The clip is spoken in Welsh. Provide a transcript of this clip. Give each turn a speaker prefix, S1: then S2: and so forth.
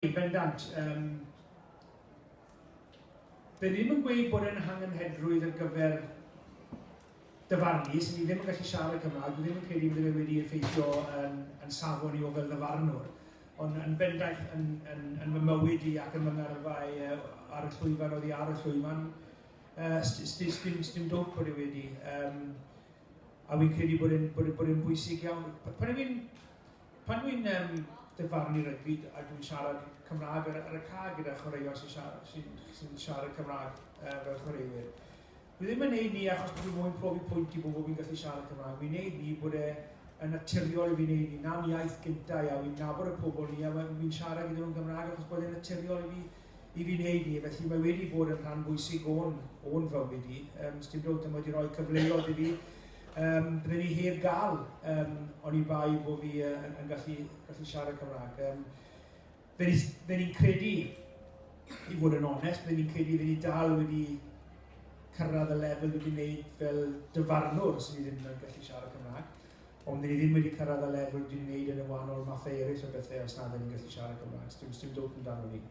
S1: Yn bendant. Fe ddim yn gweud bod e'n hangenrhydrwydd ar gyfer dyfarnu, sy'n ni ddim yn gallu siarad Cymraeg, dwi ddim yn credu bod e wedi effeithio yn safon i o fel ddyfarnwr, ond yn bendant yn fy mywyd i ac yn fy ngyrfa i ar y llwyfan, oddi ar y llwyfan, dim dwp bod e wedi. A fi'n credu bod e'n bwysig iawn. Pan dwi'n dyfarnu rygbi a dwi'n siarad Cymraeg ar y ca gyda chwaraeon sy'n siarad, sy, sy siarad Cymraeg fel chwaraewyr, dwi ddim yn neud ni achos bod fi'n moyn profi pwynt i bobl fi'n gallu siarad Cymraeg. Fi'n neud ni bod e yn naturiol i fi wneud ni. Na'n iaith gynta i, a fi'n nabod y pobl ni, a fi'n siarad gyda nhw'n Gymraeg achos bod e'n naturiol i fi wneud ni. Felly mae wedi bod yn rhan bwysig o'n fywyd i. Sdim dwt, mae wedi rhoi cyfleoedd i fi bydden ni heb gael oni bai bod fi yn gallu siarad Cymraeg. Fe ni'n credu, i fod yn onest, fe ni'n credu fe ni dal wedi cyrraedd y lefel wedi wneud fel dyfarnwr os ni ddim yn gallu siarad Cymraeg. Ond ni ddim wedi cyrraedd y lefel wedi wneud yn y wahanol mathau eraill o bethau os na ni'n gallu siarad Cymraeg. Dim dwt amdano ni.